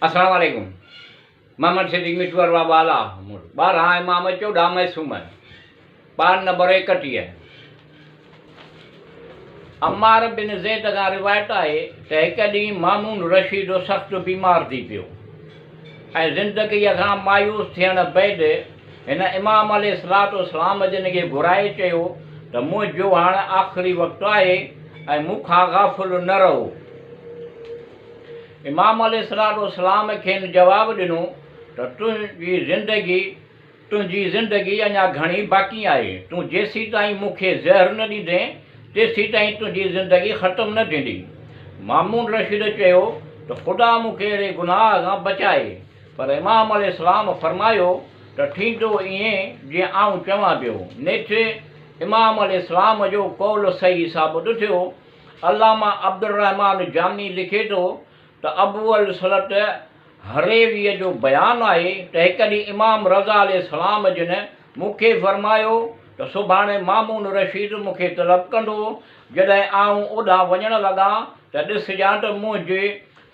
السلام عليڪم محمد صديق مٺو ارباب اعليٰ 12 امام 14 معصوم پار نمبر 31. عمار بن زيد کان روايت آهي ته هڪ ڏينهن مامون رشيد سخت بيمار ٿي پيو ۽ زندگيء کان مايوس ٿيڻ بعد هن امام عليه الصلوة والسلام جن کي گهرائي چيو ته منهنجو هاڻ آخري وقت آهي ۽ مون کان غافل نه رهو. امام عليه الصلوة والسلام کين جواب ڏنو ته تنهنجي زندگي تنهنجي زندگي اڃا گهڻي باقي آهي، تون جيسيتائين مون کي زهر نه ڏيندين، تيسيتائين تنهنجي زندگي ختم نه ٿيندي. مامون رشيد چيو ته خدا مون کي اهڙي گناهه کان بچائي. پر امام عليه السلام فرمايو ته ٿيندو ائين جيئن آئون چوان پيو. نيٺ امام عليه السلام جو قول صحيح ثابت ٿيو. علامه عبدالرحمان جامي لکي ٿو ته ابو السلط هريويء جو بيان آهي ته هڪ ڏينهن امام رضا عليه السلام جن مون کي فرمايو ته سڀاڻي مامون رشيد مون کي طلب ڪندو، جڏهن آئون اوڏانهن وڃڻ لڳان ته ڏسجان ته منهنجي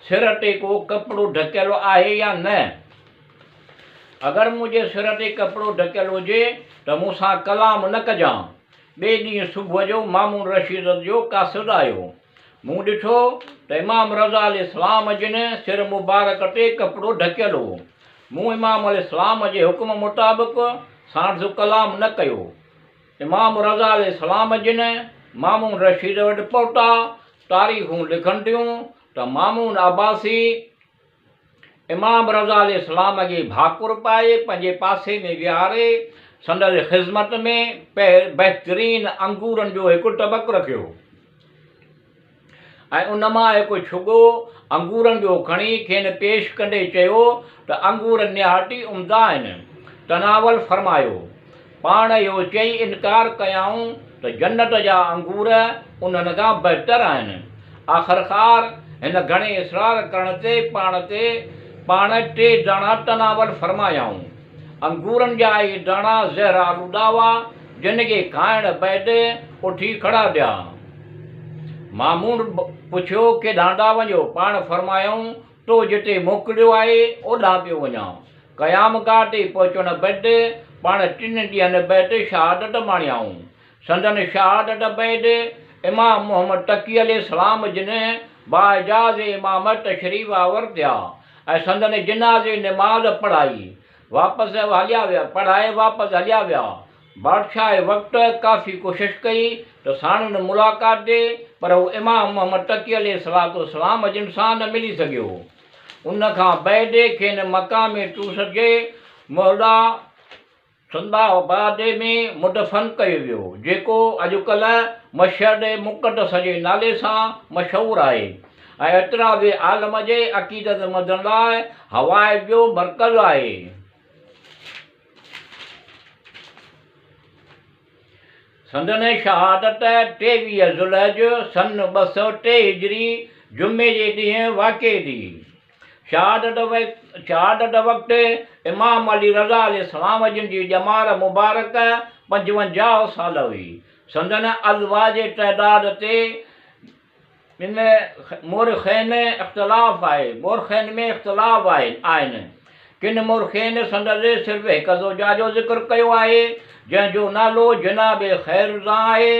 سر تي ڪو ڪپڙو ڍڪيل آهي يا نه. اگر منهنجي سر تي ڪپڙو ڍڪيل هجي ته مون سان ڪلام نه ڪجان. ٻئي ڏينهن صبح جو مامون رشيد جو قاصد آيو. مون ڏٺو ته امام رضا عليه السلام جن سر مبارڪ تي ڪپڙو ڍڪيل هو. مون امام عليه السلام جي حڪم مطابق ساڻس ڪلام نه ڪيو. امام رضا عليه السلام جن مامون رشيد وٽ پهتا، تاريخون لکن ٿيون ته مامون عباسي امام رضا عليه السلام کي ڀاڪر پائي پنهنجي پاسي ۾ ويهاري سندس خذمت ۾ بهترين انگورن جو هڪ طبق رکيو ۽ ان مان هڪ ڇڳو انگورن جو کڻي کين پيش ڪندي چيو ته انگور نهايت ئي عمدا آهن، تناول فرمايو. پاڻ اهو چئي انڪار ڪيائون ته جنت جا انگور انهن کان بهتر آهن. آخرڪار هن گهڻي اصرار ڪرڻ تي پاڻ تي پاڻ ٽي داڻا تناول فرمايائون. انگورن جا اهي داڻا زهر آلوده هئا، جن کي کائڻ بعد اٿي کڙا ٿيا. مامون پڇيو، ڪيڏانهن ٿا وڃو؟ پاڻ فرمايائون، تو جتي موڪليو آهي، اوڏانهن پيو وڃان. قيام گاهه تي پهچڻ بعد پاڻ ٽن ڏينهن بعد شهادت ماڻيائون. سندن شهادت بعد امام محمد تقي عليه السلام جن بااعجاز امامت تشريف آور ٿيا ۽ سندن جنازي نماز پڙهائي واپس هليا ويا پڙهائي واپس هليا ويا. بادشاهه وقت ڪافي ڪوشش ڪئي ته ساڻن ملاقات ٿئي پر هو امام محمد تقي عليه الصلوة والسلام جن سان نه ملي سگهيو. ان کان بعد کين مقام طوس جي محله سندآباد ۾ مدفن ڪيو ويو، جيڪو اڄڪلهه مشهد مقدس جي نالي سان مشهور آهي ۽ اطراف عالم جي عقيدتمندن لاء حوائج جو مرڪز آهي. سندن شهادت 23 ذوالحج سن 203 هجري جمعي جي ڏينهن واقع ٿي. شهادت وقت امام علي رضا عليه السلام جن جي ڄمار مبارڪ 55 سال هئي. سندن ازواج جي تعداد تي ان مورخين اختلاف آهي. مورخين ۾ اختلاف آهن. ڪن مورخين سندس صرف هڪ زوجه جو ذڪر ڪيو آهي، جنهن جو نالو جناب خيرزان آهي،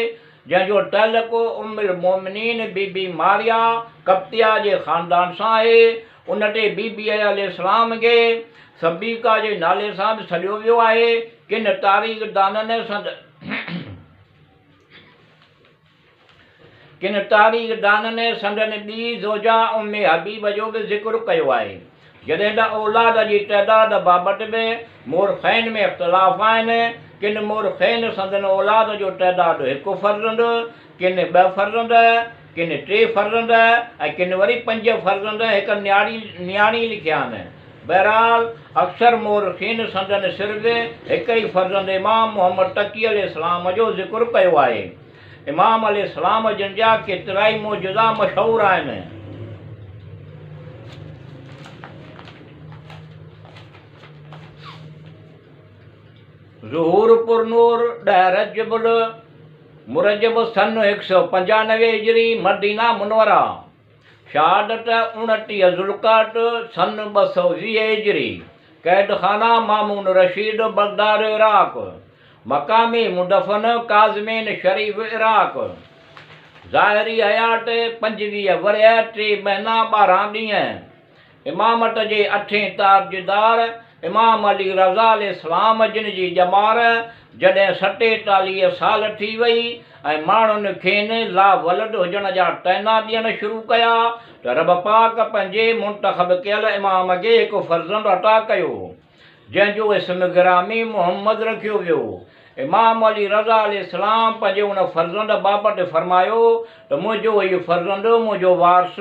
جنهن جو تعلق ام المومنين بي بي ماريا قبطيه جي خاندان سان آهي. ان تي بي بي عليه السلام کي سبيڪه جي نالي سان به سڏيو ويو آهي. ڪن تاريخدانن سندس. ڪن تاريخدانن سندن ٻي زوجه ام حبيب جو به ذڪر ڪيو آهي. جڏهن ته اولاد جي تعداد بابت به مورخين ۾ اختلاف آهن. ڪن مورخين سندن اولاد جو تعداد هڪ فرزند، ڪن ٻه فرزند، ڪن ٽي فرزند ۽ ڪن وري پنج فرزند ۽ هڪ نياڻي لکيا آهن. بهرحال اڪثر مورخين سندن صرف هڪ ئي فرزند امام محمد تقي عليه السلام جو ذڪر ڪيو آهي. امام عليه السلام جن جا ڪيترائي معجزا مشهور آهن. ظهور پرنور 10 رجب المرجب سن 195 هجري مدينه منوره. شهادت 29 ذوالقعد سن 220 هجري، قيدخانه مامون رشيد، بغداد، عراق. مقامي مدفن، ڪاظمين شريف، عراق. ظاهري حيات، 25 ورهيه ٽي مهينا 12 ڏينهن. امامت جي اٺين تاجدار امام علي رضا عليه السلام جن جي ڄمار جڏهن 47 سال ٿي وئي ۽ ماڻهن کين لاولد هجڻ جا طعنا ڏيڻ شروع ڪيا ته رب پاڪ پنهنجي منتخب ڪيل امام کي هڪ فرزند عطا ڪيو. جنهن جو اسم گرامي محمد رکيو ويو. امام علي رضا عليه السلام پنهنجي ان فرزند بابت فرمايو ته منهنجو هي فرزند منهنجو وارث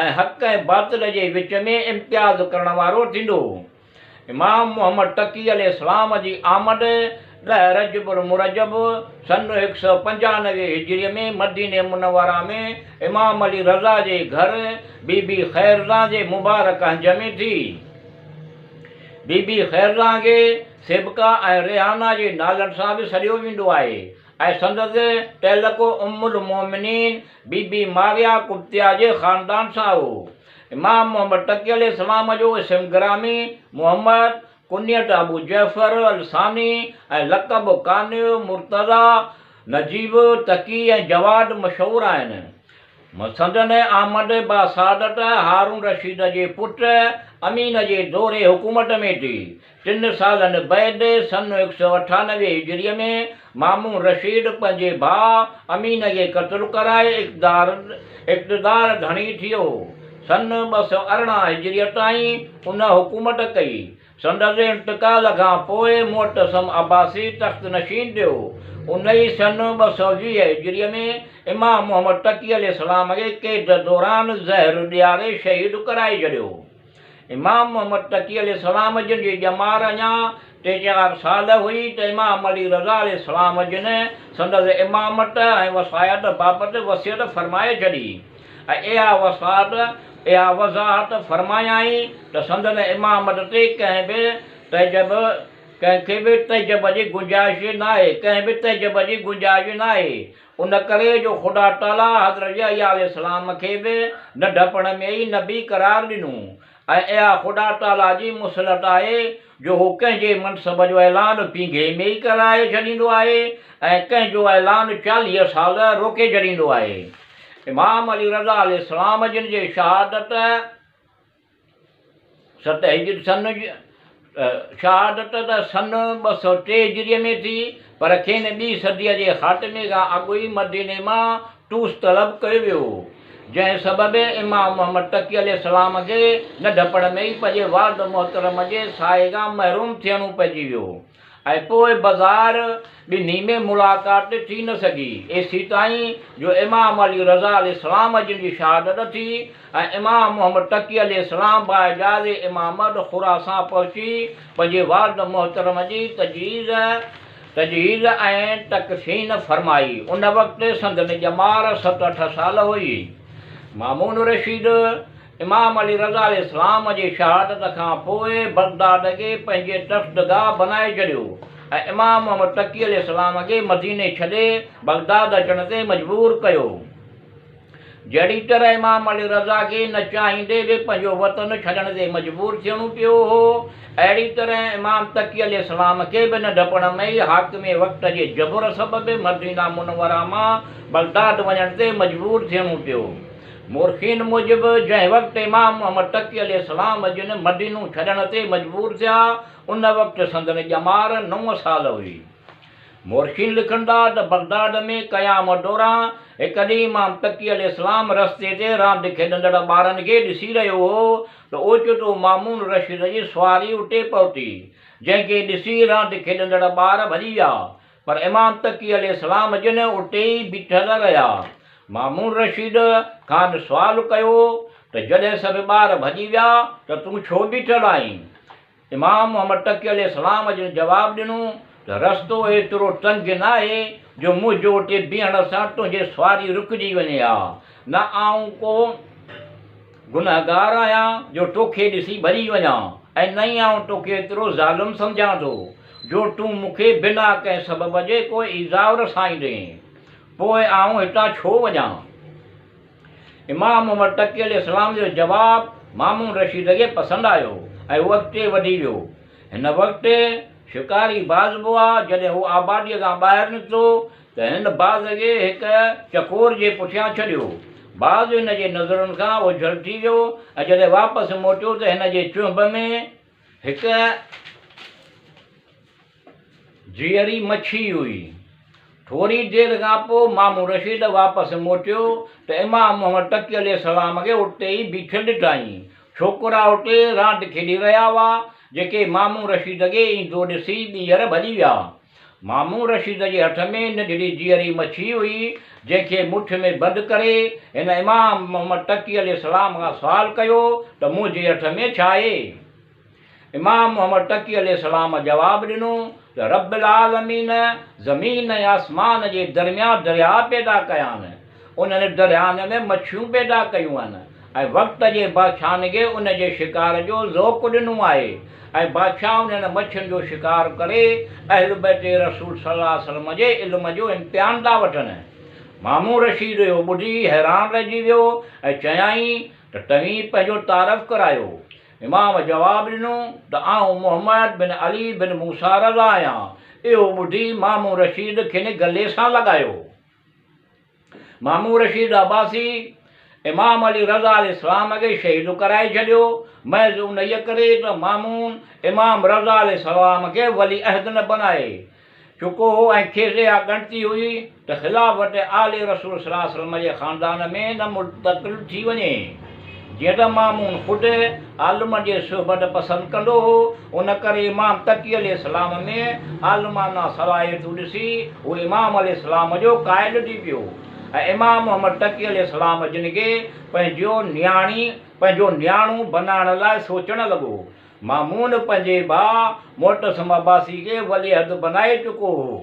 ۽ حق ۽ باطل جي وچ ۾ امتياز ڪرڻ وارو ٿيندو. امام محمد تقي عليه السلام جي آمد 10 رجب المرجب سن 195 هجري ۾ مديني منوره ۾ امام علي رضا جي گهر بي بي خيرزان جي مبارڪ هنج ۾ ٿي. بي بي خيرزان کي سيبڪا ۽ ريحانه جي نالن سان به سڏيو ويندو آهي ۽ سندس تعلق ام المومنين بي بي ماريه قبطيه جي خاندان سان هو. امام محمد تقي عليه السلام جو اسم گرامي محمد، ڪنيت ابو جعفر الثاني ۽ لقب قانع، مرتضيٰ، نجيب، تقي ۽ جواد مشهور آهن. سندن آمد باسعادت هارون رشيد جي پٽ امين جي دور حڪومت ۾ ٿي. ٽن سالن بعد سن 198 هجريء ۾ مامون رشيد پنهنجي ڀاء امين کي قتل ڪرائي اقتدار ڌڻي ٿيو. سن 218 هجريء تائين ان حڪومت ڪئي. سندس انتقال کان پوء معتصم عباسي تخت نشين ٿيو. ان ئي سن 220 هجريء ۾ امام محمد تقي عليه السلام کي قيد دوران زهر ڏياري شهيد ڪرائي ڇڏيو. امام محمد تقي عليه السلام جن جي ڄمار اڃا ٽي چار سال هئي ته امام علي رضا عليه السلام جن سندس امامت ۽ وصايت بابت وصيت فرمائي ڇڏي. ۽ اها وصاحت، اها وضاحت، فرمايائين ته سندن امامت تي ڪنهن به تعجب، ڪنهن کي به تعجب جي گنجائش ناهي، ڪنهن به تعجب جي گنجائش ناهي، ان ڪري جو خدا تعاليٰ حضرت يحيٰ عليه السلام کي به ننڍپڻ ۾ ئي نبي قرار ڏنو ۽ اها خدا تعاليٰ جي مصلحت آهي جو هو ڪنهن جي منصب جو اعلان پينگهي ۾ ئي ڪرائي ڇڏيندو آهي ۽ ڪنهن جو اعلان 40 سال روڪي ڇڏيندو آهي. امام علي رضا عليه السلام جن جي شهادت ست هجري سن شهادت ته سن 203 هجريء ۾ ٿي، پر کين ٻي صديء جي خاتمي کان اڳ ئي مديني مان طوس طلب ڪيو ويو، جنهن سبب امام محمد تقي عليه السلام کي ننڍپڻ ۾ ئي پنهنجي والد محترم جي سايي کان محروم ٿيڻو پئجي ويو. ۽ پوء بظاهر ٻنهي ۾ ملاقات ٿي نه سگهي، ايسيتائين جو امام علي رضا عليه السلام جن جي شهادت ٿي ۽ امام محمد تقي عليه السلام بااجاز امامت خراسان پهچي پنهنجي والد محترم جي تجهيز تجهيز ۽ تڪفين فرمائي. ان وقت سندن ڄمار ست اٺ سال هئي. مامون رشيد امام علي رضا عليه السلام جي شهادت کان پوء بغداد کي پنهنجي تختگاهه بنائي ڇڏيو ۽ امام محمد تقي عليه السلام کي مديني ڇڏي بغداد اچڻ تي مجبور ڪيو. جهڙي طرح امام علي رضا کي نه چاهيندي به پنهنجو وطن ڇڏڻ تي مجبور ٿيڻو پيو هو، اهڙي طرح امام تقي عليه السلام کي به ننڍپڻ ۾ ئي حاڪم وقت جي جبر سبب مدينه منوره مان بغداد وڃڻ تي مجبور ٿيڻو پيو. مورخين موجب جنهن وقت امام محمد تقي عليه السلام جن مدينو ڇڏڻ تي مجبور ٿيا، ان وقت سندن ڄمار نو سال هئي. مورخين لکن ٿا ته بغداد ۾ قيام دوران هڪ ڏينهن امام تقي عليه السلام رستي تي راند کيڏندڙ ٻارن کي ڏسي رهيو هو ته اوچتو مامون رشيد جي سواري اتي پهتي، جنهن کي ڏسي راند کيڏندڙ ٻار ڀڄي ويا، پر امام تقي عليه السلام جن اتي ئي بيٺل رهيا. مامون رشيد کانئن سوال ڪيو ته جڏهن سڀ ٻار ڀڄي ويا ته تون ڇو بيٺل آهين؟ امام محمد تقي عليه السلام جن جواب ڏنو ته رستو ايترو تنگ ناهي جو منهنجو اتي بيهڻ سان تنهنجي سواري رڪجي وڃي ها، نه آئون ڪو گنهگار آهيان جو توکي ڏسي ڀڄي وڃان ۽ نه ئي آئون توکي ايترو ظالم سمجهان ٿو جو تون مون کي بنا ڪنهن سبب جي ڪو ايذاء رسائيندين. پوء آئون هتان ڇو وڃان؟ امام محمد تقي عليه السلام جو جواب مامون رشيد کي پسند آيو ۽ هو اڳتي وڌي ويو. هن وقت شڪاري باز به هئا، جڏهن هو آباديء کان ٻاهر نڪتو ته هن باز کي هڪ چڪور جي پٺيان ڇڏيو. باز هن جي نظرن کان اوجهل ٿي ويو ۽ جڏهن واپس موٽيو ته هن جي چهنب ۾ هڪ جيئري مڇي هئي. ٿوري دير کان پوء مامون رشيد واپس موٽيو ته امام محمد تقي عليه السلام کي اتي ئي بيٺل ڏٺائين. ڇوڪرا اتي راند کيڏي رهيا هئا، جيڪي مامون رشيد کي ايندو ڏسي ٻيهر ڀڄي ويا. مامون رشيد جي هٿ ۾ ننڍڙي جيئري مڇي هئي، جنهن کي مٺ ۾ بند ڪري هن امام محمد تقي عليه السلام کان سوال ڪيو ته منهنجي هٿ ۾ ڇا آهي؟ امام محمد تقي عليه السلام جواب ڏنو ته رب العالمين زمين ۽ آسمان جي درميان درياء پيدا ڪيا آهن، انهن دريائن ۾ مڇيون پيدا ڪيون آهن ۽ وقت جي بادشاهن کي ان جي شڪار جو ذوق ڏنو آهي ۽ بادشاهه انهن مڇين جو شڪار ڪري اهل بيت رسول صلي الله عليه وسلم جي علم جو امتحان ٿا وٺن. مامون رشيد اهو ٻڌي حيران رهجي ويو ۽ چيائين ته توهين پنهنجو تعارف ڪرايو. امام جواب ڏنو ته آئون محمد بن علي بن موسيٰ رضه آهيان. اهو ٻڌي مامون رشيد کين گلي سان لڳايو. مامون رشيد عباسي امام علي رضه عليه السلام کي شهيد ڪرائي ڇڏيو، محض انهيء ڪري ته مامون امام رضه عليه السلام کي ولي عهد نه بنائي. چڪو هو ۽ کيس اها ڳڻتي هئي ته خلافت آل رسول صلي الله عليه وسلم جي خاندان ۾ نه منتقل ٿي وڃي. جيئن ته مامون خود عالمن جي صحبت پسند ڪندو هو، ان ڪري امام تقي عليه السلام ۾ عالمانه صلاحيتون ڏسي هو امام عليه السلام جو قائل ٿي پيو ۽ امام محمد تقي عليه السلام جن کي پنهنجو نياڻي پنهنجو نياڻو بنائڻ لاء سوچڻ لڳو. مامون پنهنجي ڀاء معتصم عباسي کي ولي عهد بنائي چڪو هو.